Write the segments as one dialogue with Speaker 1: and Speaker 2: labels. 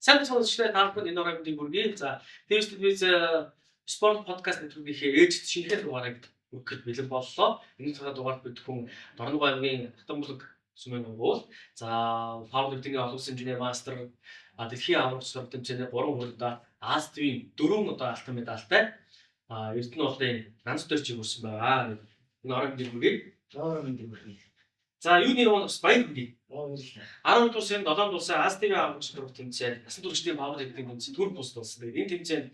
Speaker 1: Сайн сонсогчдоо, та бүхэнд энэ оройн мэндийг хүргэе. За, Твис телевиз спорт подкаст нэвтрүүлгийнхээ ээлжит шинэхэн дугаарыг өгөхөд бэлэн боллоо. Энэ цагийн дугаард бид хүн Дорногов аймгийн Хатанбулаг сүмийн угуул. За, пауэрлифтингийн олон улсын хэмжээний мастер, дэлхийн аварга спорт тэмцээний 3 хүрдээ Аз ТV-ийн 4 удаа алтан медальтай Эрдэнэ уулын ганц дөржийг хүрсэн байгаа. Энэ оройн мэндийг хүргэе.
Speaker 2: Оройн мэндийг хүргэе.
Speaker 1: За, юуны өмнө бас баяр хүргэе.
Speaker 2: Баярлалаа.
Speaker 1: 12 дугаар сарын 7-нд улсын Аз ТV аварга спорт тэмцээн насан туршдын пауэрлифтинг тэмцээн Турк улсад болсон. Тэгээд энэ тэмцээнд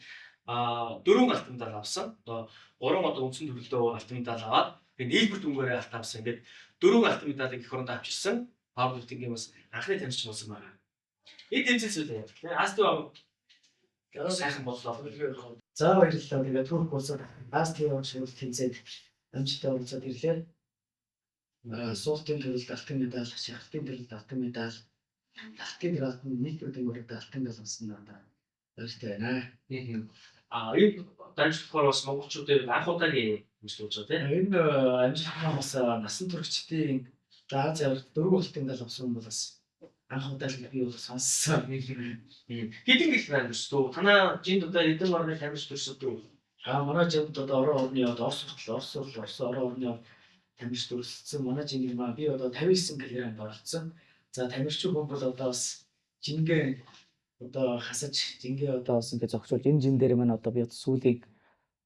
Speaker 1: 4 алтан медаль авсан. Одоо 3 одоо үндсэн төрөлдөө алтан медаль аваад, тэгээд нийлбэр дүнгээрээ алтан авсан. Ингээд 4 алтан медалийг эх оронд авчирсан. Пауэрлифтингийн бас анхны тамирчин болсон байна. Энэ тэмцээн зүйл яа. Тэгээд Аз ТV аварга сайхан боллоо.
Speaker 2: За, баярлалаа. Тэгээд Турк улсад Аз ТV аварга шагнал тэмцээнд амжилттай оролцоод ирлээ. Суултын төрөлд алтан медаль, шахалтын төрөлд алтан медаль, алтын төрөлд нийлбэр дүнгээр алтан медаль авсан надад баяртай байна.
Speaker 1: Энэ дамжуулах болохоор бас монголчуудын анх удаагийн амжилт болж байгаа, тийм.
Speaker 2: Энэ амжилт маань бас насан туршидын Аз аваргад 4 алтан медаль авсан хүн бол бас анх удаа л би бол сонссон.
Speaker 1: Хэдэн гэл байна төсдөө? Танаа жинд одоо хэдэн орны тамирч төрсөдөө?
Speaker 2: Манай жинд одоо орон орны одоо Орос хүртэл Орос бол Орос орон орны тамирч дүрсэлсэн. Манай жингийн маань би одоо 59 кг-нд оролцсон. За, тамирчин хүн бол одоо бас жингээ одоо хасаж, жингээ одоо бас ингэ зохицуулж, энэ жин дээр маань одоо би одоо сүүлийн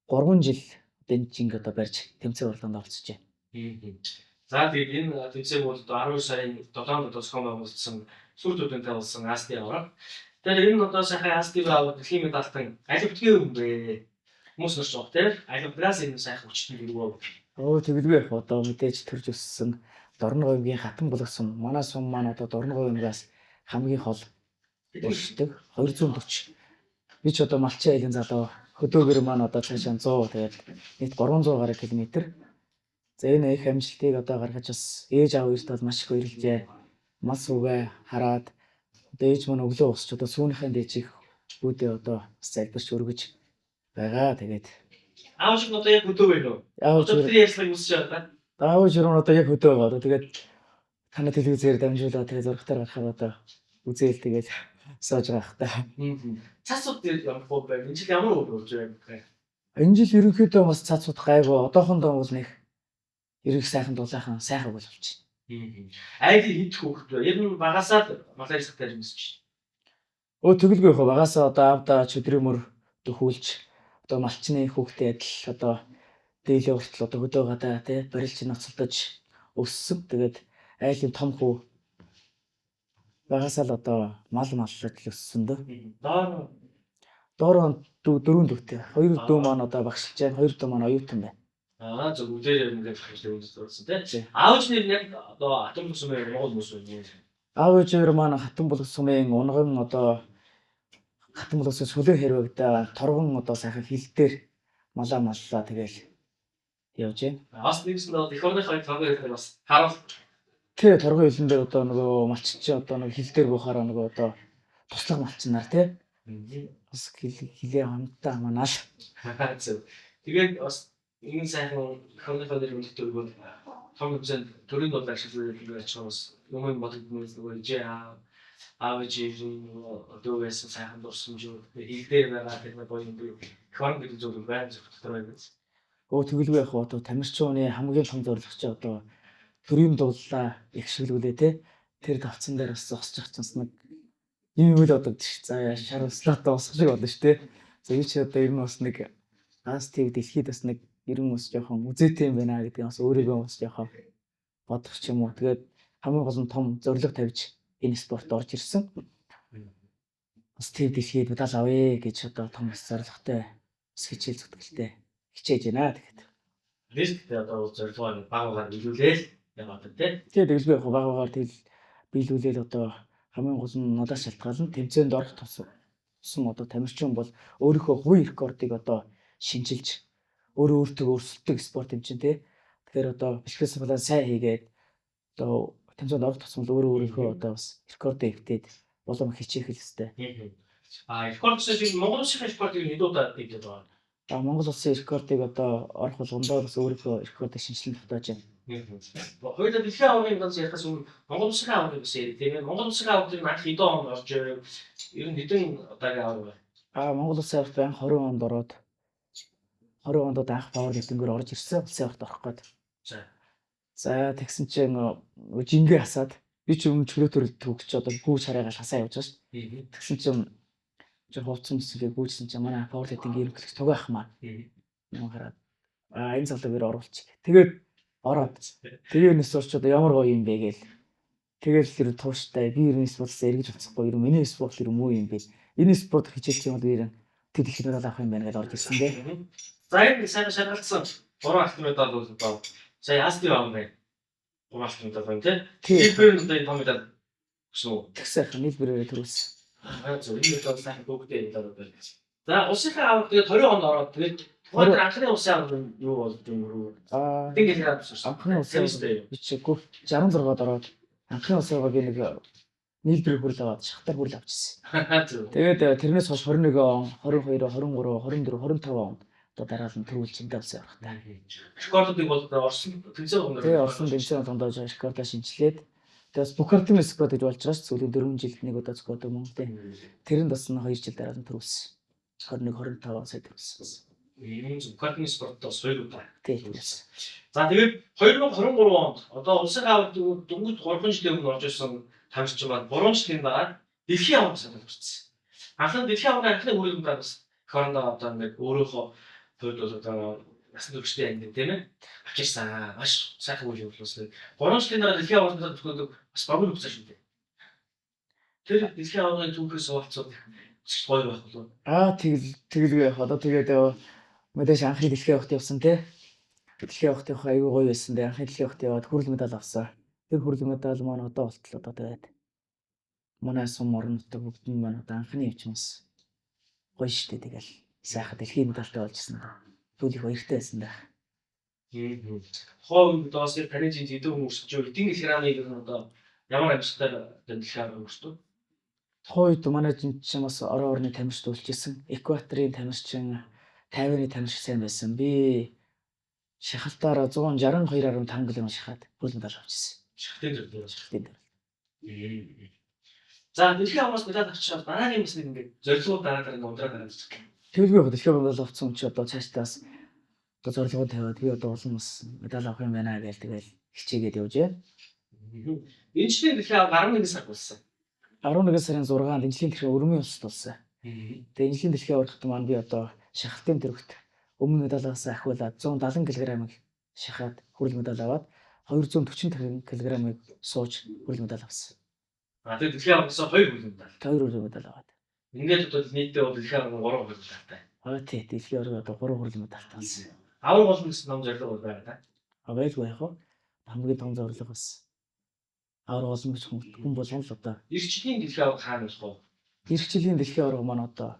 Speaker 2: 3 жил одоо энэ жинг одоо барьж тэмцээн уралдаанд оролцож байна.
Speaker 1: За, тэгээд энэ тэмцээн бол одоо 12 сарын 7-нд одоо зохион байгуулагдсан сүр дүнтэй болсон Азийн аварга. Тэгэхээр энэ одоо сайхан Аз ТV аваад дэлхийн медальтан аль бүтгэн юм бэ? Хүмүүс нэрч байгаа, тийм. Аль бүтгэнээс энэ сайхан хүчтэй гэрвөө.
Speaker 2: Өө, тэгэлгүй яг одоо мэдээж төрж өссөн Дорногов аймгийн Хатанбулаг сум. Манай сум маань одоо Дорногов аймгаас хамгийн хол өршдөг, 240. Би ч одоо Малчин айлын залуу, хөдөөгөр маань одоо цаашаа 100, тэгээд нийт 300 гаруй километр. За, энэ их амжилтыг одоо гаргаж бас ээж аав эрт бол маш их баярлжээ. Мал сүгэ хараад одоо ээж маань өглөө босч одоо сүүнийхэн дээжих үүдээ одоо бас залбирч өргөж байгаа. Тэгээд
Speaker 1: Аав шиг одоо яг хөдөө байна уу?
Speaker 2: Аав
Speaker 1: Одоо тэр ярьцлагыг үсэж байгаа.
Speaker 2: Аав жирүүн одоо яг хөдөө байгаа. Тэгээд танай телевизээр дамжуулаад, тэгээд зурагтаар гарахаар одоо үзээл, тэгээд сууж байгаа хта.
Speaker 1: Цацууд ямар хөө байна? Энэ жил ямар үр болж байна вэ?
Speaker 2: Энэ жил ерөнхийдөө бас цацууд гайгүй. Одоохондоо бол нэг ерөнх сайхан дулаахан сайхан бол болчих.
Speaker 1: Айлын хэд хүүхэд вэ? Ер нь багасаа л малын ярьцлагатай юм өсч.
Speaker 2: Өө, тэгэлгүй яах вэ? Багасаа одоо аавдаа чөдрийн мөр дөхүүлж, одоо малчны хүүхдээ адил одоо дээлээ хүртэл одоо хөдөө гадаа тий барилч ноцолдож өссөн. Тэгээд айлын том хүү багасаа л одоо мал маллаж л өссөн дөө.
Speaker 1: Доор
Speaker 2: Доороо дөрвөн дүүтэй. Хоёр дүү маань одоо багшилж байна. Хоёр дүү маань оюутан байна.
Speaker 1: Зөв үдээр юм гэж хэлж болсон, тий. Аав ч нэр яг одоо Атомлог сумын Монгол хүмүүс байна.
Speaker 2: Аав ээж хоёр маань Хатанбулаг сумын унган, одоо Хатанбулаг сумын сүлэн хэрвэгдээ торгон одоо сайхан хил дээр малаа маллаа, тэгэл явж байна.
Speaker 1: Бас нэгсэн бол эх орныхоо торгон хэлээр бас харуул.
Speaker 2: Тэ, торгон хилэн дээр одоо нөгөө малчин чи одоо нөгөө хил дээр буухаараа нөгөө одоо туслах малчнаар тий бас хилээ хамтаа хамаанаа л.
Speaker 1: Зөв. Тэгээд бас нэгэн сайхан эх орныхоо нэр хүндэт өргөөд том хэмжээнд төрийн дулаа ашиглаж байж байгаа бас юм юм бодогдсон нөгөө ижээ аав аав ээжийн нөгөө дүү байсан сайхан дурсамжууд хил дээр байгаа тэр нэг гоё юм би эх орон гэдэг зүйл байна зөв дотор байна биз.
Speaker 2: Өө, тэгэлгүй яг одоо тамирчин хамгийн том зорилго чи одоо төрийн дулаа их шиглүүлээ те. Тэр давцсан дээр бас зогсож чинь нэг юм юм л бодогдсон ш. За, шар услаатай босох шиг болно ш те. За, энэ чи одоо ер нь бас нэг Аз ТV дэлхийд бас нэг ер нь бас жоохон үзээтэй юм байна гэдгийг бас өөрийгөө бас жоохон бодох ч юм уу. Тэгээд хамгийн гол нь том зорилго тавьж энэ спортод орж ирсэн. Бас ТV дэлхийд медаль авъя гэж одоо том бас зорилготой бас хичээл зүтгэлтэй хичээж байна тэгэхэд.
Speaker 1: Нэртэй одоо зорилгоо баг багаар биелүүлээл яваад тий.
Speaker 2: Тэгээ тэгэлгүй яг баг багаар тэгэл биелүүлээл, одоо хамгийн гол нь надаас шалтгаална тэмцээнд орох тусам одоо тамирчин бол өөрийнхөө хувийн рекордыг одоо шинчилж, өөрөө өөртөө өрсөлдөг спорт юм чинь тий. Тэгэхээр одоо бэлтгэл сургуулаа сайн хийгээд одоо тэмцээнд орох тусам л өөрөө өөрийнхөө одоо бас рекордыг эвтээд улам хичээх л ёстой.
Speaker 1: Рекорд гэсэн чинь Монгол улсын рекордыг хэд удаа дэгдээд байгаа?
Speaker 2: Монгол улсын рекордыг одоо орох болгондоо бас өөрийнхөө рекордыг шинжилэн тогтоож байна.
Speaker 1: Хоёулаа дэлхийн аваргын ганц ярихаас өмнө Монгол улсын аваргыг бас ярив, тийм ээ. Монгол улсын аварга нь анх хэдэн онд орж ирв? Ер нь хэдэн удаагийн аварга вэ?
Speaker 2: Монгол улсын аваргад анх 20 онд ороод 20 онд одоо анх powerlifting-ээр орж ирсэн. Улсын аваргад орох гээд.
Speaker 1: За.
Speaker 2: За, тэгсэн чинь жингээ хасаад би ч өмнө чөлөө төрөлд төгсч одоо гүүж хараагаал хасаа явж байгаа шүү дээ. Тэгсэн чинь чи хувцсан мэсгээ гүйжсэн чинь манай powerlifting ерөнхийлөгч тугаа ах маань юм хараад энэ залууг өөр оруулчих. Тэгээд ороод тэгээ энэс орч одоо ямар гоё юм бэ гээл. Тэгэл тэр тууштай би ер нь спортсаа эргэж буцахгүй, ер нь миний спорт ер нь муу юм бэ. Энэ спорт хичээлчих юм бол би ер нь тэд их медаль авах юм байна гэж орж ирсэн дээ.
Speaker 1: За, энэ сайн шалгалцсан 3 алтан медаль бол одоо сая Азийн авна байна. 3 алтан медаль байна, тий. Нийлбэр нь одоо энэ том медаль гэсэн үү?
Speaker 2: Тэгсэн яхаа нийлбэрээр төрүүлсэн.
Speaker 1: Аа, зөв, энэ медаль сайхан бүгдээ медаль байна. За, улсынхаа аварга тэгээд 20 онд ороод тэгээд тухайн анхны улсын аварга юу болж өнгөрөв? Тэнгэл яагаад биш.
Speaker 2: Анхны улсын бичээгүй 66-ад ороод анхны улсын аварга би нэг нийлбэрээр хүрэл аваад шахтар хүрэл авчихсан. Тэгээд тэрнээс хойш 21 он, 22, 23, 24, 25 онд одоо дараалан төрүүлж эндээ улсын аваргатай.
Speaker 1: Рекордыг бол Орсон тэмцээн болгоно.
Speaker 2: Тэгээ Орсон тэмцээн болгонд рекордоо шинжилээд тэгээ бас Букартын спорт гэж болж байгаа ш. Сүүлийн 4 жилд нэг удаа зохиодог Монголын. Тэрэнд бас 2 жил дараалан төрүүлсэн. 21, 25 он сая төрүүлсэн.
Speaker 1: Ийм Букартын спортод бас 2 удаа
Speaker 2: төрүүлсэн.
Speaker 1: За, тэгээд 2023 онд одоо улсын аварга дөнгөж 3 жилийн өмнө орж ирсэн тамирчин маань 3 жилийн дараа дэлхийн аварга санал гарсан. Анхны дэлхийн аваргын анхны хүрээлэн бас эх орондоо одоо ингээд өөрөөхөө хувьд бол одоо насан туршдын анги, тийм ээ, авчирсан. Маш сайхан үйл явдал болсон. 3 жилийн дараа дэлхийн аваргад төхөдөг бас богино хугацаа шүү дээ. Тэр дэлхийн аваргын түүхээс хуваалцвал их гоё байх болов.
Speaker 2: Тэгэл тэгэлгүй явах. Одоо тэгээд мэдээж анхны дэлхийн аваргад явсан, тий. Дэлхийн аваргад явах айгүй гоё байсан дээ. Анхны дэлхийн аваргад яваад хүрэл медаль авсан. Тэр хүрэл медаль маань одоо болтол одоо тэгээд манай сум орон нутаг бүгд нь маань одоо анхны юм чинь бас гоё шүү дээ. Тэгэл сайхан дэлхийн медальтай болж ирсэн. Түл их баяртай байсан байх.
Speaker 1: Тухайн үед одоо таны жинж хэдэн хүн өрсөж, хэдэн килограммыг одоо ямар амжилттай дэлхийн аварга өрсдөв?
Speaker 2: Тухайн үед манай жинж чинь бас орон орны тамирчид үлчээсэн. Экваторын тамирчин, Тайваны тамирч сайн байсан. Би шахалтаараа 162.5 кг шахаад хөл медаль авчихсан.
Speaker 1: Шахалтын зөвлөө.
Speaker 2: Шахалтын зөвлөө.
Speaker 1: За, дэлхийн аваргаас медаль авчиад дараагийн бас нэг ингээд зорилгоо дараа дараа ундраа дараа гэж.
Speaker 2: Тэгэлгүй яг дэлхийн медаль авсан хүн чи одоо цаашдаас одоо зорилгоо тавиад би одоо улам бас медаль авах юм байна гэж тэгэл хичээгээд явж байна.
Speaker 1: Энэ жилийн дэлхийн аварга 11 сар болсон.
Speaker 2: 11 сарын 6-нд энэ жилийн дэлхийн өрмийн улсад болсон. Тэгээ энэ жилийн дэлхийн аваргад маань би одоо шахалтын төрөгт өмнө медалаас ахиулаад 170 кг-ыг шахаад хүрэл медаль аваад 240 кг-ыг сууж хүрэл медаль авсан.
Speaker 1: Тэгээд дэлхийн аваргаас 2 хүрэл медаль.
Speaker 2: 2 хүрэл медаль аваад.
Speaker 1: Ингээд одоо нийтдээ бол дэлхийн аварга 3 хүрэл медальтай.
Speaker 2: Тий, дэлхийн аварга одоо 3 хүрэл медальтай болсон.
Speaker 1: Аварга болно гэсэн том зорилго бол байгаа да.
Speaker 2: Байлгүй яах вэ? Хамгийн том зорилго бас аварга болно гэж хүн болгон л одоо.
Speaker 1: Ирэх жилийн дэлхийн аварга хаана болох
Speaker 2: вэ? Ирэх жилийн дэлхийн аварга маань одоо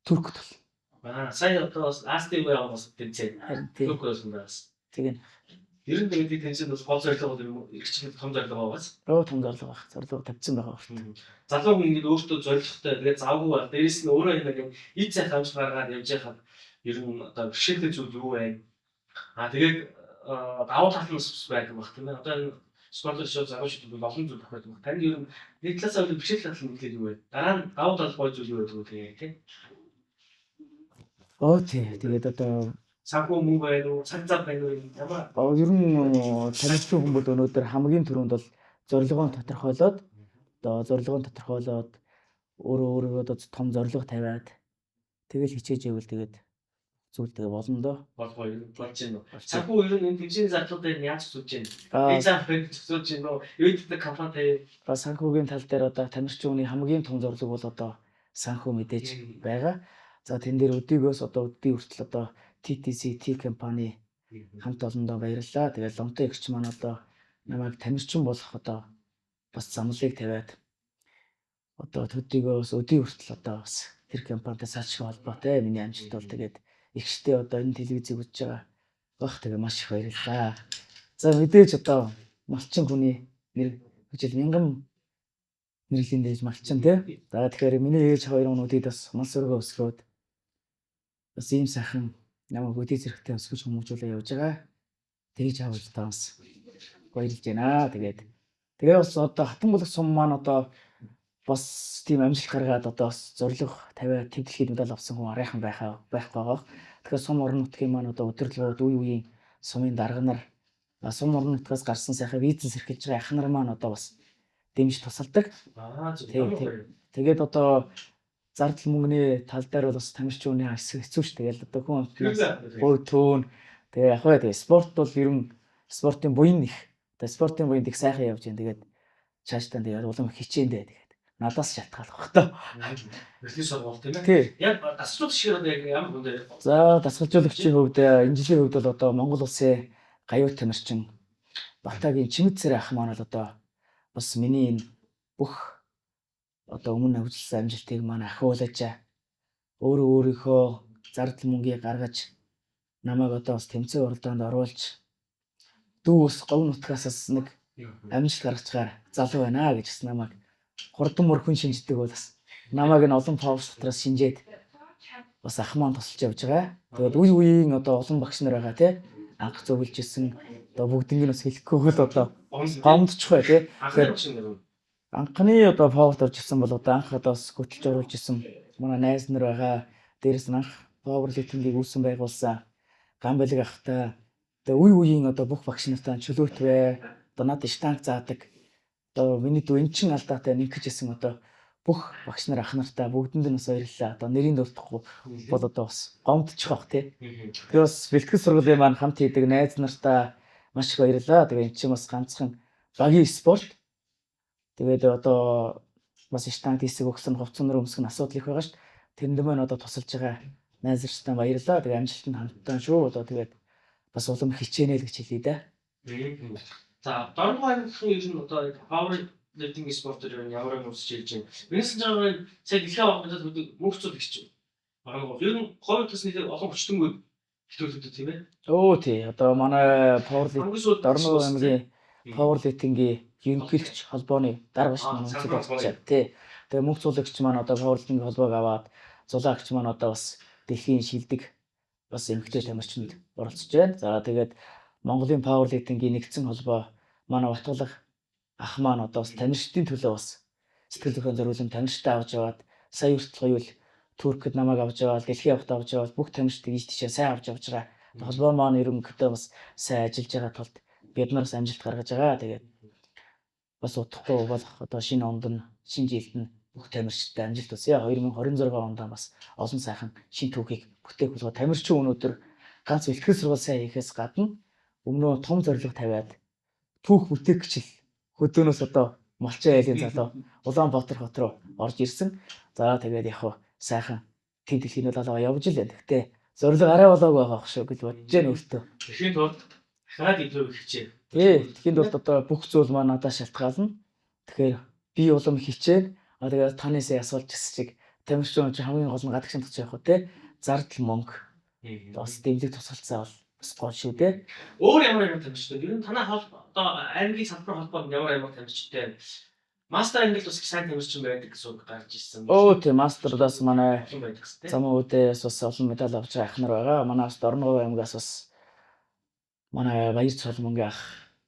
Speaker 2: Туркд болно.
Speaker 1: Сая одоо бас Азийн аваргаас тэмцээн. Турк болсон байгаас.
Speaker 2: Тийм.
Speaker 1: Ер нь тэгээд тэмцээнд бас гол зорилго бол ирэх жилийн том зорилго байгаас.
Speaker 2: Том зорилго байх. Зорилго тавьсан байгаа хүртэл.
Speaker 1: Залуу хүн ингээд өөртөө зорилготой, тэгээд завгүй байх. Дээрээс нь өөрөө нэг юм ид сайхан амжилт гаргаад явж байхад ер нь одоо бэрхшээлтэй зүйл юу вэ? Тэгээд давуу тал нь бас байдаг байх, тийм ээ. Одоо энэ спортоор шууд залуу шууд бол олон зүйл тохиолдох байх. Танд ер нь нэг талаасаа бэрхшээл тал нь нэлээд юу вэ? Дараа нь давуу тал гоё зүйл юу байдаг вэ, тийм?
Speaker 2: Тий. Тэгээд одоо
Speaker 1: санхүү мөнгө байна уу? Цаг зав байна уу? Ямар
Speaker 2: Ер нь тамирчин хүн бол өнөөдөр хамгийн түрүүнд бол зорилгоо тодорхойлоод одоо зорилгоо тодорхойлоод өөрөө өөрийгөө одоо том зорилго тавиад тэгэл хичээж байвал тэгээд зүйл тэгээ болно доо.
Speaker 1: Болгоо ер нь болж байна уу? Санхүү ер нь энэ тэмцээний зардлуудыг яаж зүүж байна? Эзэн банк зүүж байна уу? Өөддөг компани
Speaker 2: санхүүгийн тал дээр одоо тамирчин хүний хамгийн том зорилго бол одоо санхүү мэдээж байгаа. За, тэн дээр өдийгөөс одоо өдий хүртэл одоо TTC T компани хамт олондоо баярлалаа. Тэгээд Ломтой эгч маань одоо намайг тамирчин болох одоо бас замлыг тавиад одоо төдийгөөс өдий хүртэл одоо бас тэр компанитай салшгүй холбоотой миний амжилт бол тэгээд эгчтэй одоо энэ телевизийг үзэж байгаа бах, тэгээ маш их баярлалаа. За, мэдээж одоо малчин хүний нэр хөгжил мянган нэрлэлийн дэж малчин, тий. За, тэгэхээр миний ээж хоёр өнөдөд бас мал сүргөө өсгөөд бас ийм сайхан намайг өдий зэрэгтэй өсгөж хүмүүжүүлээ явж байгаа. Тэгж авч та бас баярлж байна. Тэгээд бас одоо Хатанбулаг сум маань одоо бас тийм амжилт гаргаад одоо бас зорилго тавиад төв дэлхийд медаль авсан хүн арайхан байхгүй байгаа. Тэгэхээр сум орон нутгийн маань одоо удирдлагууд үе үеийн сумын дарга нар, сум орон нутгаас гарсан сайхан бизнес эрхэлж байгаа ах нар маань одоо бас дэмжиж тусалдаг.
Speaker 1: Аа, зөв.
Speaker 2: Тийм, тийм. Тэгээд одоо зардал мөнгөний тал дээр бол бас тамирчин үний хэцүү ш. Тэгэл одоо хүн амтнаас бөө төөн. Тэгээ яг хөө тэгээ спорт бол ер нь спортын буян их. Тэгээ спортын буянд их сайхан явж байна. Тэгээд цаашдаа тэгээд улам хичээндээ тэгээд надаас шалтгаалах бах та.
Speaker 1: Бэлтгэл сургууль, тийм ээ.
Speaker 2: Тий.
Speaker 1: Яг дасгалжуулагч шиг одоо яг ямар хүн дээр?
Speaker 2: За, дасгалжуулагчийн хувьд энэ жилийн хувьд бол одоо Монгол улсын гаюу тамирчин Батагийн Чимэд цэрэ ах маань бол одоо бас миний энэ бүх одоо өмнө хөгжилсөн амжилтыг маань ахиулаж өөрөө өөрийнхөө зардал мөнгийг гаргаж намайг одоо бас тэмцээн уралдаанд оруулж дүү ус говь нутгаас бас нэг амжилт гаргachаар залуу байна гэж бас намайг хурдан мөрхөн шинждэг бол бас намайг энэ олон повс дотроос шинжээд бас ах маань тусалж явж байгаа. Тэгээд үе үеийн одоо олон багш нар байгаа, тий. Анх зөвлөж исэн одоо бүгднийг нь бас хэлэхгүй л одоо гомдчих бай, тий.
Speaker 1: Анхны багш нар.
Speaker 2: Анхны одоо повод орж ирсэн бол одоо анх одоо бас хөтөлж оруулж исэн манай найз нар байгаа. Дээрээс нь анх пауэрлифтингийг үүсэн байгуулсан Гамбалиг ахтай одоо үе үеийн одоо бүх багш нартай чөлөөт бай. Одоо надад штанг заадаг. Одоо миний дүү эн чин алдаатай нэгж исэн одоо бүх багш нар ах нартаа бүгдэнд нь бас баярлалаа. Одоо нэрийг дуртахгүй бол одоо бас гомдчих бах, тий. Тэгээ бас бэлтгэл сургуулийн маань хамт хийдэг найз нартаа маш их баярлалаа. Тэгээ эн чинь бас ганцхан багийн спорт. Тэгээд одоо бас штанг тийсэг өгсөн хувцсан нар өмсөх нь асуудал их байгаа шүү дээ. Тэрэнд маань одоо тусалж байгаа найз нартай баярлалаа. Тэгээ амжилтанд хамтдаа шүү. Одоо тэгээд бас улам хичээнэ л гэж хэлье дээ.
Speaker 1: За, Дорногов аймгийн ер нь одоо power lifting спортоор ер нь ямар юм үсэж хэлж байна? Миний санаж байгаагаар сая дэлхийн аварга мэдээд өгдөг мөнх зүйл гэж чинь. Бараг ер нь говь төс нэлээд олон хүчтэнгүүд хэвтүүлдэг, тийм ээ.
Speaker 2: Өө тий. Одоо манай power
Speaker 1: Хамгийн сүүлд
Speaker 2: Дорногов аймгийн power lifting-ийн ерөнхийлөгч холбооны дарга шүү дээ.
Speaker 1: салбар холбооны.
Speaker 2: Тий. Тэгээ мөнх цуулагч маань одоо power lifting холбоог аваад зулаагч маань одоо бас дэлхийн шилдэг бас эмэгтэй тамирчинд оролцож байна. За, тэгээд Монголын power lifting-ийн нэгдсэн холбоо манай Батгалах ах маань одоо бас тамирчдын төлөө бас сэтгэл зүйн зориулан тамирчдаа авч яваад сая хүртэл хоёул Туркд намайг авч яваад, дэлхийн авт авч яваад бүх тамирчдыг ийш тийшээ сайн авч явж байгаа. Холбоо маань ерөнхийдөө бас сайн ажиллаж байгаа тулд бид нараас амжилт гаргаж байгаа. Тэгээд бас удахгүй болох одоо шинэ онд нь, шинэ жилд нь бүх тамирчидтай амжилт хүсье. 2026 онд бас олон сайхан шинэ түүхийг бүтээх болго. Тамирчин өнөөдөр ганц бэлтгэл сургууль сайн хийхээс гадна өмнөө том зорилго тавиад түүх бүтээх гэж л хөдөөнөөс одоо Малчин айлын залуу Улаанбаатар хот руу орж ирсэн. За, тэгээд яг хуу сайхан төв дэлхийн далаа явж л байна. Гэхдээ зорилго арай болоогүй байгаа шүү гэж бодож байна өөртөө.
Speaker 1: Дэлхийн тулд дахиад илүү их хичээх.
Speaker 2: Тий, тэгэхийн тулд одоо бүх зүйл маань надад шалтгаална. Тэгэхээр би улам хичээн. А тэгээд таны сая асуулт гэсэн чиг тамирчин чинь хамгийн гол нь гадагшин татчих явах уу те. Зардал мөнгө бас дэмжлэг тусалцаа бол бас гол шүү дээ.
Speaker 1: Өөр ямар ямар тамирчтай? Ер нь танай хол одоо аймгийн салбар холбоонд ямар ямар тамирчтай? Мастер англи бас их сайн тамирчин байдаг гэсэн үг гарч ирсэн.
Speaker 2: Өө тий, мастердаас манай
Speaker 1: Олон байдаг гэсэн, тий.
Speaker 2: Замун үүдээс бас олон медаль авч байгаа ах нар байгаа. Манай бас Дорногов аймгаас бас манай Баяр Цолмонгийн ах,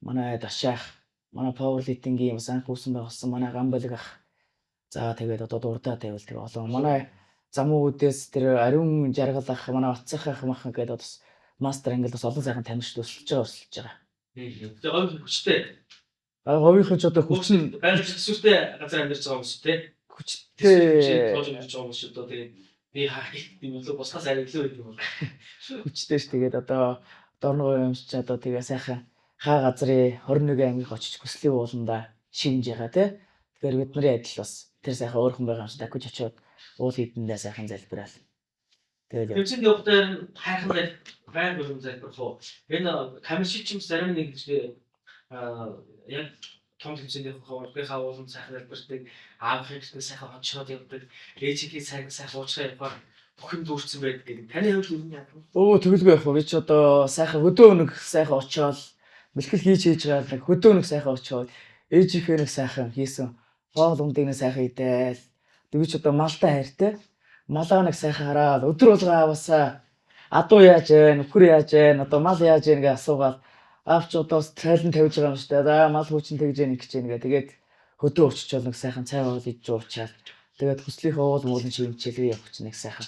Speaker 2: манай Дашаах, манай пауэрлифтингийн бас анх үүсэн байгуулсан манай Гамбалаг ах. За, тэгээд одоо дурдаа тавил тэг олон манай Замун үүдээс тэр Ариун Жаргал ах, манай Батцах ах мах гэдэг бас мастер англи бас олон сайхан тамирчид өсөлж байгаа өсөлж байгаа.
Speaker 1: Тэгээ говь хүчтэй.
Speaker 2: А говийнхын ч одоо хүч нь
Speaker 1: Байгаль төсвөртэй газар амьдарч байгаа хүмүүс, тий.
Speaker 2: Хүчтэй.
Speaker 1: Тууж амьдарч байгаа хүмүүс одоо тэгээ би хаа юм илүү бусдаас арай илүү байдаг юм бол.
Speaker 2: Хүчтэй ш. Тэгээд одоо Дорногов аймагч ч одоо тэгээ сайхан хаа газрын 21 аймгийг очиж хүслийн ууландаа шивнж байгаа, тий. Тэгэхээр бид нарын адил бас тэр сайхан өөрхөн байгаа юм шиг дахиж очиод уул хийдэндээ сайхан залбираал. Тэгээд яв.
Speaker 1: Тэмцээнд явахдаа хайрхан байр бүрэн залбирх уу? Энэ камершиг ч юм зарим нэг яг том тэмцээнд явах ургийнхаа ууланд сайхан залбирдаг, аавынхаа гэртээ сайхан хончроод явдаг, ээжийнхээ сайхан сайхан уучраа явахаар бүх юм дүүрсэн байдаг гэдэг. Таны хувьд ер нь яах вэ?
Speaker 2: Өө тэгэлгүй явах уу? Би ч одоо сайхан хөдөө өнөг сайхан очиод бэлтгэл хийж хийж байгаа нэг хөдөө өнөг сайхан очиод ээжийнхээ нэг сайхан хийсэн хоол ундыг нэг сайхан идээл. Тэг би ч одоо малтай хайртай. Малаа нэг сайхан хараад өдөр болго ааваасаа адуу яаж вэ, нөхөр яаж вэ, одоо мал яаж вэ гэж асуугаад Аав ч одоо бас тайлан тавьж байгаа юм шүү дээ. За мал хүчин тэгж яах гэж яах гэ. Тэгээд хөдөө очиж нэг сайхан цай уул идэж уучаал. Тэгээд хүслийнхээ уул муулын шивэнчээлээ явах чинь нэг сайхан.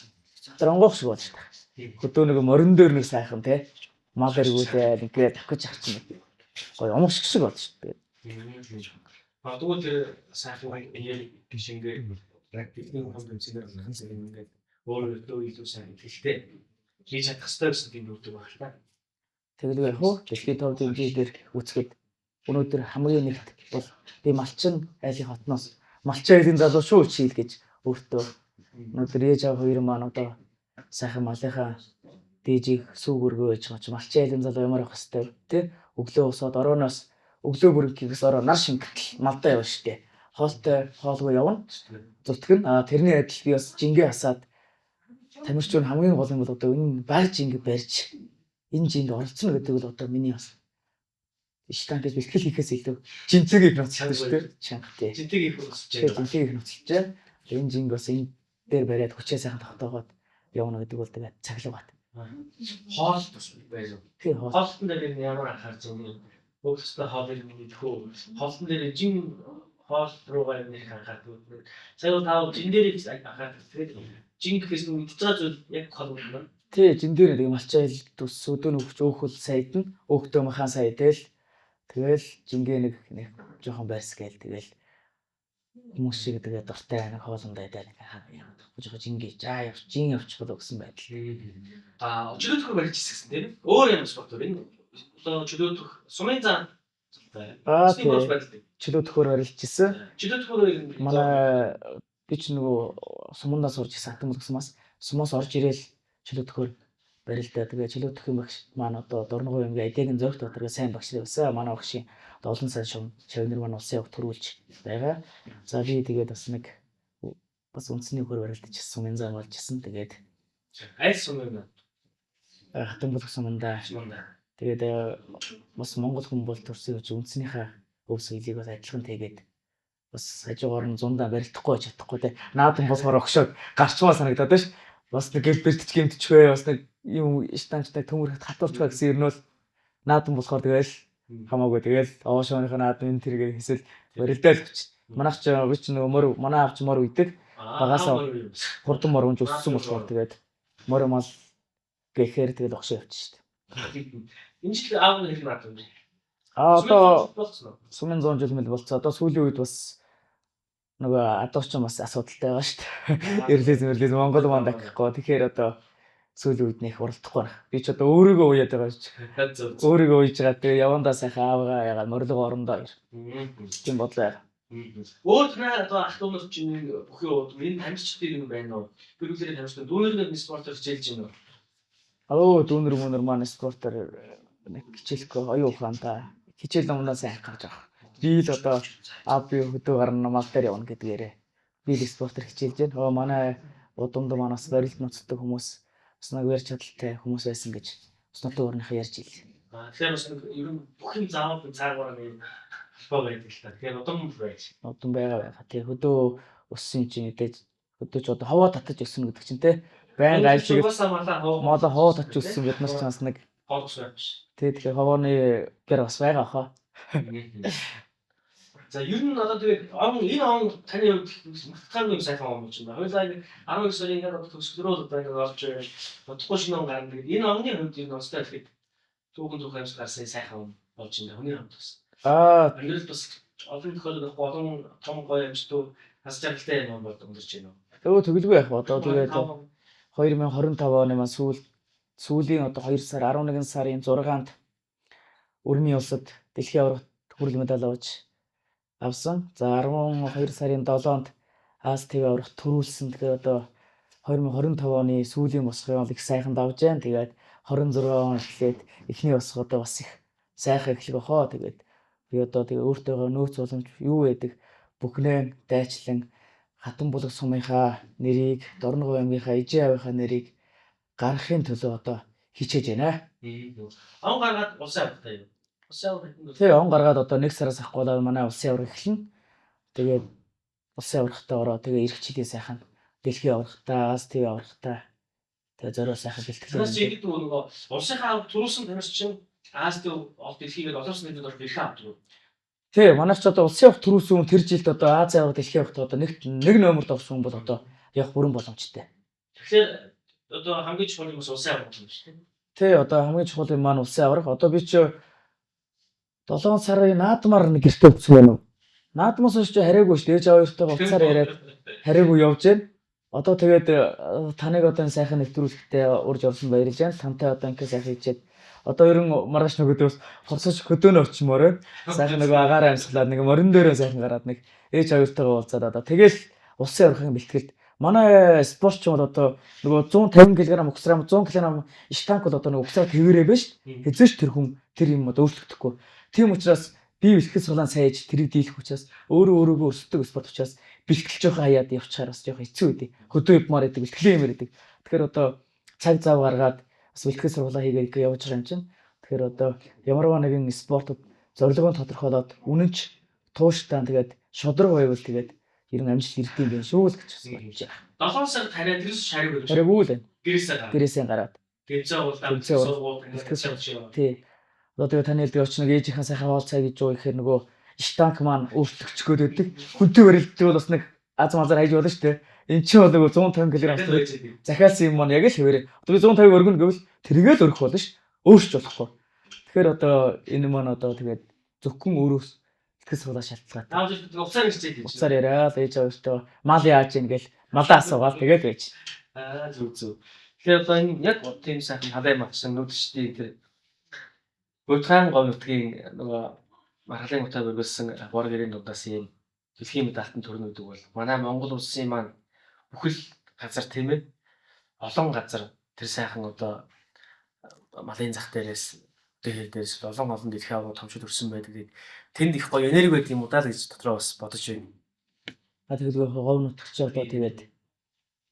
Speaker 2: Дронгоох шиг болж байна. Хөдөө нэг морин дээр нэг сайхан те. Мал эргүүлээ ингээд давхиж ах чинь гоё омог шиг болж шүү дээ.
Speaker 1: Магадгүй тэр сайхан яг тийш ингээд бидний хүн тэмцэнээр болох юм ингээд өөрөө илүү сайн ихтэй хийж чадах ёстой гэсэн тийм нүрдэг байх л та.
Speaker 2: Тэгэлгүй яг хөө дэлхийн топ дэмжиж дээр үүсгэхэд өнөөдөр хамгийн нэгт бол би Малчин айлын хотноос Малчин айлын залуу шүү чийл гэж өөртөө өнөөдөр ээж аав хоёр маань одоо сайхан малынхаа дээжийг сүүг өргөө байж байгаа чи Малчин айлын залуу ямар авах хэвтэй тий өглөө босоод орооноос өглөө бүрэнхийгээс ороо нар шингэтэл малдаа явна штэ хоолтой хоолгүй явна зүтгэн а тэрний адил би бас жингээ хасаад тамирчин хамгийн гол юм бол одоо энэ баг жингээ барьж энэ жинд оролцоно гэдэг бол одоо миний бас штанг гэж бэлтгэл хийхээс илүү жинцэг их ноцолтой шүү дээ. Чанга тий.
Speaker 1: Жинтэг их ноцолж
Speaker 2: байна. Жинтэг их ноцолж байна. Энэ жинг бас энэ дээр бариад хүчээ сайхан тогтоогоод явна гэдэг бол тэгээд цаглуугаад.
Speaker 1: Хоол бас байна уу?
Speaker 2: Тийм хоол.
Speaker 1: Хоолтон дээр энэ ямар анхаарч байна? Өөрсдөө хоолыг мэдэх үү? Хоолтон дээр жин хоол руугаа юм их анхаардаг. Сая бол та жин дээр их анхаардаг. Тэгээд жин гэхээс нь мэдж байгаа зүйл яг хоол юм.
Speaker 2: Тий, жин дээр нэг малчаа хэл төс өдөө нөхч өөхөл сайд нь өөхтөө махан сая тэгэл тэгэл жингээ нэг нэг жоохон байрс гээл тэгэл хүмүүс шиг тэгээд дуртай нэг хоолундаа идэл нэг жоохон жингээ жаа явч жин явчих болоо гэсэн байдал.
Speaker 1: А чөлөөтөхөр барьж ирсэн тийм өөр юм спортоор энэ одоо чөлөөтөх сумын зан
Speaker 2: Аа чөлөөтөхөр барилж ирсэн.
Speaker 1: Чөлөөтөхөр
Speaker 2: манай би ч нөгөө сумандаа сурж ирсэн хатан бүлгсэн бас сумаас орж ирээл чөлөөтөхөр барилдаа. Тэгээ чөлөөтөхийн багш маань одоо Дорногов аймгийн Адиагийн Зоригт Баатаргийн сайн багш нар байсан. Манай багшийн одоо олон сайн шавнар маань улсын явг төрүүлж байгаа. За би тэгээд бас нэг бас үндэсний хөр барилдаж сумын зам болж исэн. Тэгээд
Speaker 1: аль сум юм бэ?
Speaker 2: Хатан бүлэг сумандаа. Тэгээд бас монгол хүн бол төрсөн гэж үндэснийхээ өв соёлыг бас адилхан тэгээд бас хажуугаар нь зундаа барилдахгүй байж чадахгүй те. Наадам болохоор огшоод гарчмаа санагдаад байна ш. Бас нэг гэмтэрч гэмтчихвэ бас нэг юм штанчтай төмөрөхт хатуулчихва гэсэн юм нь бол наадам болохоор тэгэл хамаагүй тэгэл оошооныхоо наадам энэ тэргээ хэсэл барилдаал авч. Манайх ч би ч нөгөө мор манай авч мор үйдэг. Багасаа хурдан мор унж өссөн болохоор тэгээд мор мал гэхээр тэгэл огшоо явчих шүү
Speaker 1: дээ. Энэ жил аав нь хэрэг наадам.
Speaker 2: А одоо сумын 100 жил мэл болцоо. Одоо сүүлийн үед бас нөгөө адуучин бас асуудалтай байгаа шүү дээ. Эрлез мэрлез Монгол манд ахихгүй. Тэгэхээр одоо сүүлийн үед нэх уралдахгүй байна. Би ч одоо өөрийгөө уяад байгаа шүү. Өөрийгөө уяж байгаа. Тэгээ явандаа сайхан аавгаа ягаад морилго орондоо ир. Тийм бодлоо яа.
Speaker 1: Өөр танай одоо ах дүү нар чинь бүх юм энэ тамирчдын юм байна уу? Гэр бүлэрээ тамирчдын дүүнер нэг спортоор хичээлж байна уу?
Speaker 2: Өө дүүнер мөнөр маань спортоор нэг хичээлэхгүй оюун ухаантай хичээл номноос сайн гарч байгаа. Би л одоо аа би хөдөө гарна мал дээр явна гэдгээрээ би л спортоор хичээлж байна. Өө манай удамд манаас барилт ноцдог хүмүүс бас нэг ярьж чадaltaй хүмүүс байсан гэж бас нутгийн орныхоо ярьж ийл.
Speaker 1: Тэгэхээр бас нэг ер нь бүх юм заавал цаагаараа нэг холбоо байдаг л та. Тэгэхээр удам байж.
Speaker 2: Удам байгаа. Тэгээ хөдөө өссөн чинь мэдээж хөдөө ч одоо ховоо татаж өснө гэдэг чинь те. Баян айл шиг малаа ховоо татаж өссөн бид нар ч бас нэг
Speaker 1: хоолос байх биш.
Speaker 2: Тэ тэгэхээр ховооны гэр бас байгаа хаа.
Speaker 1: За ер нь одоо тэгээд он энэ он таны хувьд мартахааргүй юм сайхан он болж байна. Хоёулаа 11 сарын ингээд одоо төгсгөлрөө одоо ингээд орж бодохгүй шинэ он гарна. Тэгээд энэ оны хувьд ер нь онцтой гэхэд түүхэн түүхэн амьс гарсан сайхан он болж байна. Хүний хувьд бас.
Speaker 2: Аа
Speaker 1: амьдрал бас олон тохиолдолд байхгүй олон том гоё амжилтууд хас жаргалтай юм он болдог өнгөрч байна.
Speaker 2: Өө тэгэлгүй яах вэ? Одоо тэгээд 2025 оны маань сүүлийн одоо 2 сар 11 сарын 6-нд Өрмийн улсад дэлхийн аваргад хүрэл медаль авч авсан. За 12 сарын 7-нд Аз ТV аваргад төрүүлсэн. Тэгэхээр одоо 2025 оны сүүлийн босгыг бол их сайхан давж байна. Тэгээд 26 он эхлээд эхний босго одоо бас их сайхан эхлэх бохоо. Тэгээд би одоо тэгээ өөртөөгөө нөөц боломж юу байдаг бүхнээ дайчлан Хатанбулаг сумынхаа нэрийг, Дорногов аймгийнхаа Ижээ аавынхаа нэрийг гаргахын төлөө одоо хичээж байна.
Speaker 1: Он гаргаад улсын аваргатай юу? Улсын аварга хэдэн
Speaker 2: Тий, он гаргаад одоо 1 сараас авахгүй манай улсын аварга эхэлнэ. Тэгээд улсын аваргатай ороо тэгээ эх жилийн сайхан дэлхийн аваргатай, Аз ТV аваргатай тэгээ зорио сайхан бэлтгэлээ.
Speaker 1: Тэгээс чи ингэдэг нөгөө улсынхаа аварга төрүүлсэн тамирчин Азийн ол дэлхийгээр олон улсын нийтэд орох эрхээ авдаг.
Speaker 2: Тий, манайх ч одоо улсын явах төрүүлсэн хүн тэр жилд одоо Азийн аварга дэлхийн аваргад одоо нэг номерт орсон хүн бол одоо явах бүрэн боломжтой.
Speaker 1: Тэгэхээр одоо хамгийн чухал юм бас улсын аварга юм шүү дээ.
Speaker 2: Тий, одоо хамгийн чухал юм маань улсын аварга. Одоо би чи 7 сарын наадмаар нэг гэрте өгсөн байна уу? Наадмаас хойш чи хараагүй шүү дээ. Ээж аваа хоёртойгоо уцаар яриад хараагүй явж байна. Одоо тэгээд таныг одоо энэ сайхан нэвтрүүлэгтээ урьж орсон баярлж байна. Тантай одоо ингэ сайхан хийчихэд одоо ерөн маргааш нөгөөдөөс хорсож хөдөөнө очимоор байна. Сайхан нөгөө агаар амьсгалаад нэг морин дээрээ сайхан гараад нэг ээж хоёртойгоо уулзаад одоо тэгэл улсын аваргын бэлтгэлд манай спортч бол одоо нөгөө 150 кг угсраа 100 кг штанг бол одоо нөгөө угсраа тэрвэрээ биш хэзээ ч тэр хүн тэр юм одоо өөрчлөгдөхгүй. Тийм учраас би бэлтгэл сургаалаа сайн хийж тэрийг дийлэх учраас өөрөө өөрийгөө өрсөлдөг спорт учраас бэлтгэл жоохон хаяад явчихаар бас жоохон хэцүү байдаг. Хөдөө явмаар байдаг, бэлтгэлийн юмэр байдаг. Тэгэхээр одоо цаг зав гаргаад бас бэлтгэл сургаалаа хийгээд явж байгаа юм чинь. Тэгэхээр одоо ямарваа нэгэн спортод зорилгоо тодорхойлоод үнэнч тууштай тэгээд шудраг байвал тэгээд ерөн амжилт ирдэг юм байна шүү л гэж бас бодож байна.
Speaker 1: 7 сар тариа тэрс шариг өгсөн.
Speaker 2: Хараагүй л байна.
Speaker 1: Гэрээсээ гараад.
Speaker 2: Гэрээсээ гараад.
Speaker 1: Тэмцээн уулаа
Speaker 2: Тэмцээн
Speaker 1: сургууль
Speaker 2: бэлтгэл
Speaker 1: сургууль.
Speaker 2: Тий. Одоо тэгээ таны хэлдэг очиж нэг ээжийнхээ сайхан хоол цай гэж юу гэхээр нөгөө штанг маань өөрчлөгчих гээд байдаг. Хүнтэй барилддаг бол бас нэг аз мазар хайж болно шүү дээ. Эн чинь бол нөгөө 150 кг захиалсан юм маань яг л хэвээрээ. Одоо би 150 өргөнө гэвэл тэргээл өргөх болно ш. Өөрч болохгүй. Тэгэхээр одоо энэ маань одоо тэгээд зөвхөн өөрөөс итгэл сургуулаа шалтгаалтай.
Speaker 1: Наав жил уцаар ирчээд гэж.
Speaker 2: Уцаар яриад ээж аваартаа мал яаж ийн гэл малаа асуугаал тэгээд байж.
Speaker 1: Аа зүг зүг. Тэгэхээр одоо энэ яг тийм сайхан халай магсан нүдчдийн тэр Будгаан говь нутгийн нөгөө маргалын утаа бөргөлсөн бор гэрийн дундаас ийм дэлхийн медальтан төрнө гэдэг бол манай Монгол улсын маань бүхэл газар тийм ээ олон газар тэр сайхан одоо малын зах дээрээс дээр дээрээс олон олон дэлхийн аварга томшид өрсөн байдаг. Тэгээд тэнд их гоё энерги байдаг юм уу даа л гэж дотроо бас бодож байна.
Speaker 2: А тэгэл говь нутагч одоо тэгээд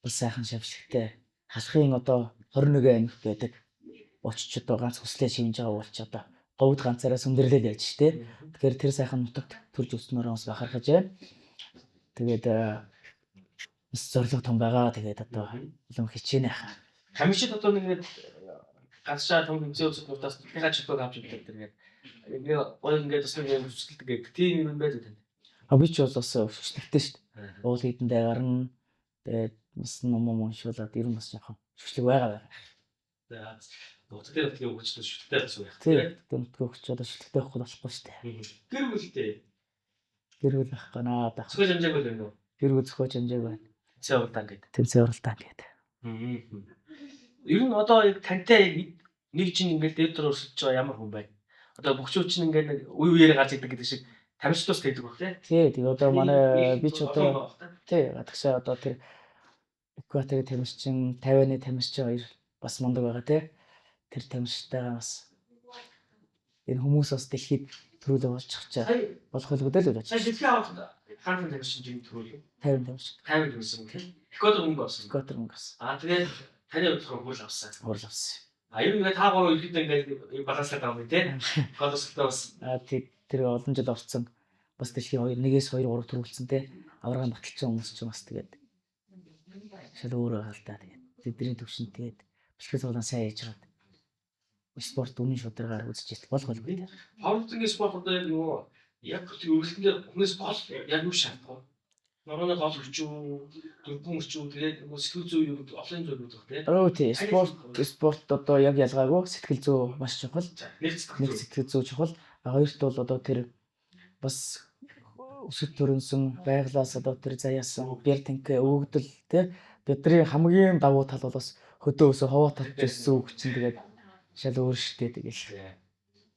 Speaker 2: бас сайхан шавшигтай халахын одоо 21 аймаг байдаг. Очиж одоо ганц хүслээ шивнж байгаа бол ч одоо говьд ганцаараа сүндэрлээд яаж штэ. Тэгэхээр тэр сайхан нутагт төрж өснөөрөө бас бахархаж байна. Тэгээд бас зорилго том байгаа. Тэгээд одоо улам хичээнэ хаа.
Speaker 1: Тамирчид одоо нэг ингээд ганцшаа том хэмжээ үзэх нутаас нутгийн чемпион авч ирдэг тэр ингээд ингээ гоё ингээд бас нэг юм хүсэлдэг гэх тийм юм байж тань.
Speaker 2: А би ч бол бас шүшлэгтэй шүү дээ. Уул хийдэндээ гарна. Тэгээд бас ном ном уншуулад ер нь бас жоохон шүшлэг байгаа байгаа.
Speaker 1: За нутаг дээр нутгийн хөгжил шүлэгтэй бас байх.
Speaker 2: Тийм. Нутгийн хөгжил одоо шүлэгтэй байхгүй болохгүй шүү дээ.
Speaker 1: Гэр бүлтэй.
Speaker 2: Гэр бүл байхгүй наа байх.
Speaker 1: Зохиож амжаагүй л байна уу?
Speaker 2: Гэр бүл зохиож амжаагүй байна.
Speaker 1: Тэмцээн уралдаан гэдэг.
Speaker 2: Тэмцээн уралдаан гэдэг.
Speaker 1: Ер нь одоо яг тантай нэг жин ингээд дээр дор өрсөлдөж байгаа ямар хүн байна? Одоо бөхчүүд чинь ингээд нэг үе үеэр гарч идэг гэдэг шиг тамирчдаас тэгдэг баг тий.
Speaker 2: Тий, тэгээ одоо манай би ч одоо тий, гадагшаа одоо тэр Экваторын тамирчин, Тайваны тамирчин хоёр бас мундаг байгаа тий. Тэр тамирчтайгаа бас энэ хүмүүс бас дэлхийд төрүүлээ болж чаа. Болох байлгүй л гэж.
Speaker 1: Сая дэлхийн аварга хаан тамирчин жин төрүүлээ.
Speaker 2: 50 тамирчин.
Speaker 1: 50 тамирчин тий. Экватор мөнгө авсан.
Speaker 2: Экватор мөнгө авсан.
Speaker 1: Аа тэгээд таны хувьд болохоор хурл авсан.
Speaker 2: Хурл авсан.
Speaker 1: А ер нь та гурав ихэд ингээд баланслаад байгаа юм тий. Баланслалтаа бас
Speaker 2: аа тий тэр олон жил орцсон. Бас дэлхийн 2 1-ээс 2 3 төрүүлсэн тий. Аварга баталсан хүмүүс ч бас тэгээд шал өөр байгаа л да. Тэгээд тэдний төвшөнд тэгээд бэлтгэл сургуулаа сайн хийж байгаа. Спорт үнэн шударгаар үзэж идэх болох байлгүй.
Speaker 1: Пауэрлифтинг спорт одоо яг юу яг тэр өргөлтөнд хүнээс гол яг юу шаардах вэ? Норооны гол хүч үү, дөрвөн хүч үү, тэгээд нөгөө сэтгэл зүй юу гэдэг олон зүйл үүдэг тий.
Speaker 2: Өө тий, спорт одоо яг ялгаагүй сэтгэл зүй маш чухал.
Speaker 1: Нэг
Speaker 2: сэтгэл зүй чухал. А хоёрт бол одоо тэр бас өсөд төрөнсөн байглаас одоо тэр заяасан бэр тэнхээ өгөгдөл тий бидний хамгийн давуу тал бол бас хөдөө өсөө ховоо татж өссөн үг чинь тэгээд шал өөр штэ тэгэл.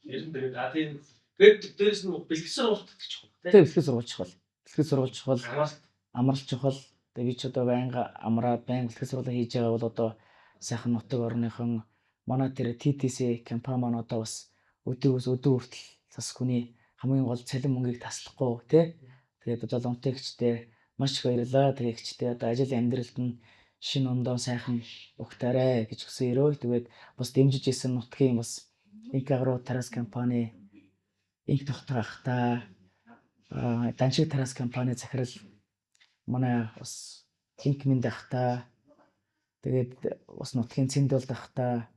Speaker 1: Ер нь тэгээд а тийм тэгээд дээрэс нь бэлтгэл сургалт гэж чухал
Speaker 2: тий. Бэлтгэл сургалт чухал. Бэлтгэл сургалт чухал. Амралт чухал. Тэгээд би ч одоо байнга амраад байнга бэлтгэл сургалт хийж байгаа бол одоо сайхан нутаг орныхон манай тэр TTC компани маань одоо бас өдөөс өдөө хүртэл бас хүний хамгийн гол цалин мөнгийг таслахгүй тий. Тэгээд одоо лонтой ихчтэй маш их баярлалаа. Тэгээ ихчтэй одоо ажил амьдралд нь шинэ ондоо сайхан угтаарай гэж хүсэн өрөө. Тэгээд бас дэмжиж исэн нутгийн бас Инк Агро Тарас компани, Инк тогтоох ахта, Даншиг Тарас компани захирал манай бас Инк Минд ахта, тэгээд бас нутгийн Цэндолд ахта,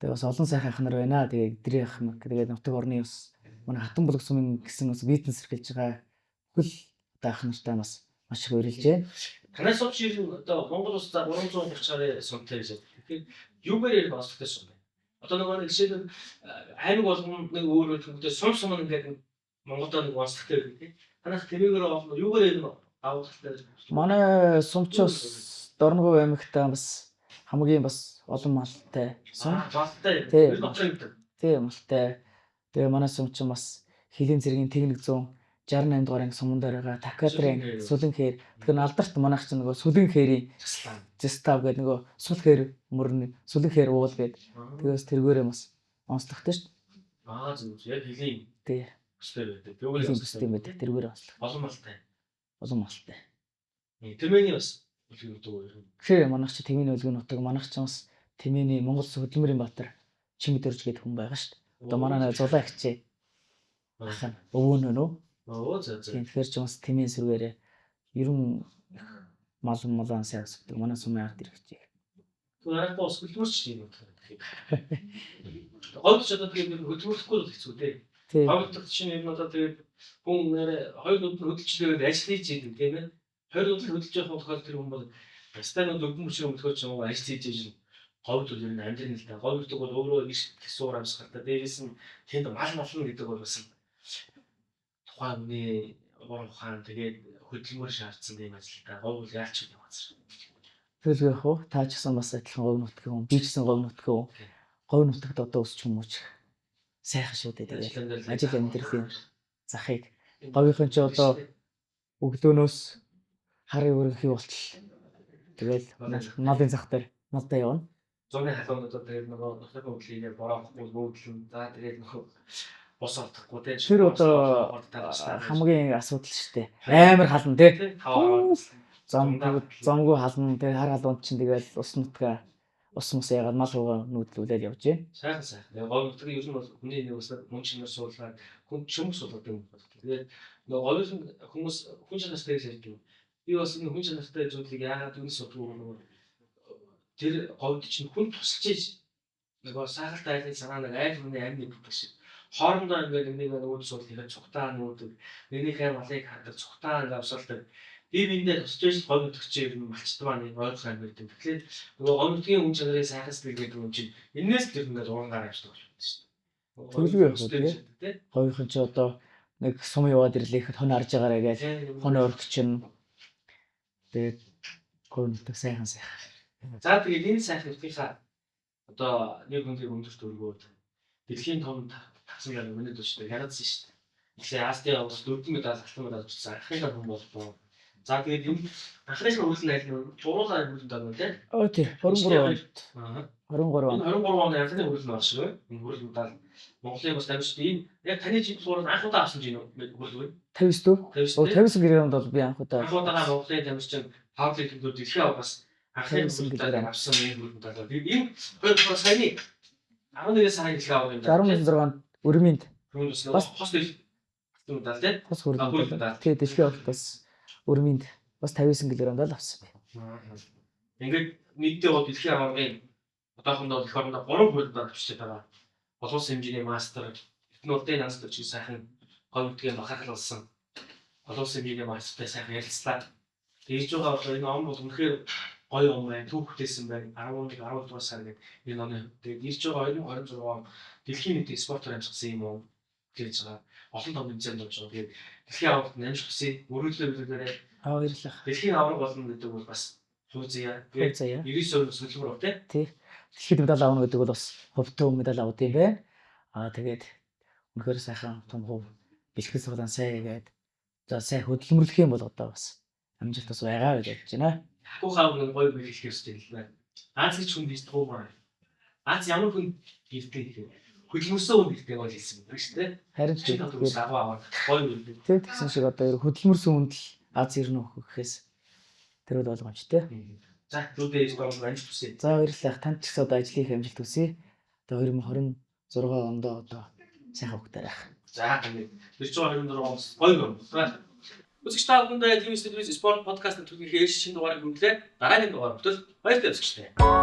Speaker 2: Тэгээ бас олон сайхан ах нар байна. Тэгээ эдрийн ах мэг тэгээд нутаг орны бас манай Хатанбулаг сумын гэсэн бас бизнес эрхэлж байгаа бүхэл одоо ах нартай бас маш их баярлж байна.
Speaker 1: Танай сум чи ер нь одоо Монгол улсдаа 330 гаруй сумтай гэж байна. Тэгэхээр юугаар ярих онцлогтой сум бэ? Одоо нөгөө нэг жишээлбэл аймаг болгоно нэг өөр өөр төвтэй сум сум ингээд Монголдоо нэг онцлогтой байдаг тийм. Танайх тэмээгээр олно юугаар ярих давуу талтай.
Speaker 2: Манай сумч бас Дорногов аймагтаа бас хамгийн бас олон малтай сум.
Speaker 1: Малтай.
Speaker 2: Тий.
Speaker 1: Ер нь оцсон юм.
Speaker 2: Тий, малтай. Тэгээ манай сум чинь бас хилийн цэргийн тэг 168 дугаар анги суман дээр байгаа Такадрын Сүлэнхээр. Тэгэхээр алдарт манайх чинь нөгөө Сүлэнхэрийн
Speaker 1: Заслаа.
Speaker 2: Зэстав гэдэг нөгөө сул хээр мөрн Сүлэнхээр уул гэдэг. Тэгээс тэргээрээ бас онцлогтой шүү
Speaker 1: Аа зөв. Яг хилийн
Speaker 2: дээ. Тий.
Speaker 1: төстэй байдаг. Тэгвэл
Speaker 2: Хилийн төстэй байдаг. Тэргээрээ онцлог.
Speaker 1: Олон малтай.
Speaker 2: Олон малтай.
Speaker 1: Тэмээний бас үлгэр нутаг уу ер нь.
Speaker 2: Тэгэхээр манайх чи Тэмээний үлгэр нутаг, манайх чи бас Тэмээний Монгол Улсын хөдөлмөрийн баатар Чимэд өрж гэдэг хүн байгаа шүү дээ. Одоо манай нэг зулаа ихчээ ах нь өвөө нөө.
Speaker 1: Оо зөө зөө.
Speaker 2: Тийм тэгэхээр чи бас Тэмээн сүргээрээ ер нь их мал малан сайн өсгдөг. Манай сумын ард ирэх.
Speaker 1: Тэгвэл арай бос хөдөлмөрч юм байна. Говьд ч одоо тэгээд ер нь хөдөлмөрлөхгүй бол хэцүү дээ.
Speaker 2: Тийм.
Speaker 1: Говьд чинь ер нь одоо тэгээд хүн нэрэ хоёр нүд нь хөдөлж тэгээд ажил хийж идэг тийм ээ. Хоёр нүд нь хөдөлж явах тохиолдолд тэр хүн бол стан нүд өргөн мөчөр өмдөхөд ч юм уу ажил хийж ижин говьд бол ер нь амьдрын л да. Говь гэдэг бол өөрөө ирс суур амьсгалтай. Дээрээс нь тэнд мал мална гэдэг бол бас тухайн хүний уран ухаан тэгээд хөдөлмөр шаардсан тийм ажил та. Говь бол яалч юм газар.
Speaker 2: Тэгэл яг хуу та ч гэсэн бас адилхан говь нутгийн хүн, би ч гэсэн говь нутгийн хүн. Говь нутагт одоо өсч хүмүүч сайхан шүү дээ.
Speaker 1: Ажил
Speaker 2: Тэгээд
Speaker 1: амьдрал
Speaker 2: ажил амьдралын захыг говийнхын чи одоо өглөөнөөс харын өргөхий болтол тэгэл малын зах дээр малдаа явна.
Speaker 1: Зуны халуун одоо тэгээд нөгөө нутгийн хөдлөгийг бороохгүй бөөдлөн за тэгээд нөгөө бус олдохгүй те.
Speaker 2: Тэр одоо хамгийн асуудал шүү дээ. Амар хална те.
Speaker 1: Зам
Speaker 2: Замгүй хална. Тэгээд хар халуунд чинь тэгэл ус нутгаа ус мус ягаад мал руугаа нүүдлүүлээд явж гин.
Speaker 1: Сайхан сайхан. Тэгээд говь нутгийн ер нь бол хүний нэг бас мөн чанар суулгаад хүн чөмөг суулгадаг юм байна. Тэгээд нөгөө говийн хүмүүс хүн чанартай гэж ярьдаг. Би бас энэ хүн чанартай зүйлийг яагаад юунаас судалгүй нөгөө тэр говьд чинь хүн тусалж иж нөгөө сахалтай айлын санаа нэг айл хүний амь нэг гэдэг шиг хоорондоо ингээд нэг нэг үүд суудал хийхэд цугтаа нүүдэг, нэгнийхээ малыг хардаг, цугтаа ингээд авсалдаг. Би биендээ тусч иж говь нутагч ер нь малчтмаа нэг ойлгох юм байдаг. Тэгэхээр нөгөө говь нутгийн хүн чанарын сайхан сэтгэл гэдэг юм чинь энээс л ер нь ингээд урангаар авчдаг болж байна шүү дээ.
Speaker 2: Төлөв явах уу, тий? Говийнхан чи одоо нэг сум яваад ирлээ ихэд хонь харж байгаарэ гэж хонь орох чинь тэгээд говь нутаг сайхан сайхан.
Speaker 1: За тэгээд энэ сайхан нутгийнхаа одоо нэг хүндийг өндөрт өргөөд дэлхийн том тавсан яг өнөд өчтөр ягаадсан шүү дээ. Тэгэхээр Азийн аврал дөрвөн медаль алтан медаль авчихсан анхныхаа хүн боллоо. За тэгээд энэ анхныхаа хөлн айл нь зуруулаа хөлн даа нэ тий.
Speaker 2: Оо тий 23 онд.
Speaker 1: Аа.
Speaker 2: 23 он.
Speaker 1: Энэ 23 оны анхны хөлн баг шиг байна. Энэ хөлн медаль Монголын бас дамжид энэ яг таны жин зураг анх удаа авсан жин хөлн үү?
Speaker 2: 59 дүү? Оо 59 кг-д бол би анх удаа.
Speaker 1: Анх удаага Монголын тамирчин пауэрлифтинг дэлхийн авраас анхны
Speaker 2: 59
Speaker 1: хөлн авсан энэ хөлн медаль. Тэгээд энэ хоёр саяны 11 сарын дэлхийн аварга юм
Speaker 2: да. 16 онд Өрмөнд
Speaker 1: бас хос алтан медаль тий.
Speaker 2: Хос хөрөл медаль. Тий, дэлхийн аваргад бас Өрмөнд бас 59 кг-д л авсан
Speaker 1: байна. Ингээд нийтдээ бол дэлхийн аваргын одоохондоо эх орондоо 3 хөлн медаль авчиж байгаа. Олон улсын хэмжээний мастер, Эрдэнэ улсын нансд очиж сайхан говь нутгийн бахархал болсон. Олон улсын хэмжээний мастертай сайхан ярилцлаа. Тэгж байгаа бол энэ он бол үнэхээр гоё он байна, түүхтэйсэн байна. 11 12 дугаар сар гэдэг энэ оны. Тэгээд ирж байгаа 2026 он дэлхийн нийтийн спортоор амжихсан юм уу гэж байгаа. Олон том тэмцээнд болж байгаа. Тэгээд дэлхийн аваргад амжих хүсье. Мөрөөдлөө биелүүлээрэй.
Speaker 2: Аа баярлалаа.
Speaker 1: Дэлхийн аварга болно гэдэг бол бас хувь заяа.
Speaker 2: Хувь заяа.
Speaker 1: 99% хөдөлмөр бов тий.
Speaker 2: Тий. Дэлхийд медаль авна гэдэг бол бас хувьтай медаль авд юм байна. Аа тэгээд үнэхээр сайхан том хувь бэлтгэл суглаан сайн хийгээд за сайн хөдөлмөрлөх юм бол одоо бас амжилт бас байгаа гэж бодож байна.
Speaker 1: Хакухаа нэг гоё бэлтгэх ёстой юм байна. Аз гэж хүн бийж туумаар. Аз ямар хүн ирдэг гэхээр хөдөлмөрсөн хүн ирдэг гэж хэлсэн юм байна шүү дээ.
Speaker 2: Харин ч
Speaker 1: тэгэхээр агуу аваад гоё бэлтгэл.
Speaker 2: Тэг тэгсэн шиг одоо ер хөдөлмөрсөн хүнд л аз ирнэ гэхээс тэр бол ойлгомжтой.
Speaker 1: За зүудээ ээж доор амжилт хүсье.
Speaker 2: За баярлалаа. Танд ч гэсэн одоо ажлын их амжилт хүсье. Одоо 2026 онд одоо сайхан хөвгтөр байх.
Speaker 1: За ингээд ирж байгаа 26 онд гоё юм байна. Үзэгч та бүхэндээ TV Studios Sport Podcast-ын түлхүүрийн шинэ дугаарыг хүргэлээ. Дараагийн дугаар хүртэл баяртай үзэгчдээ.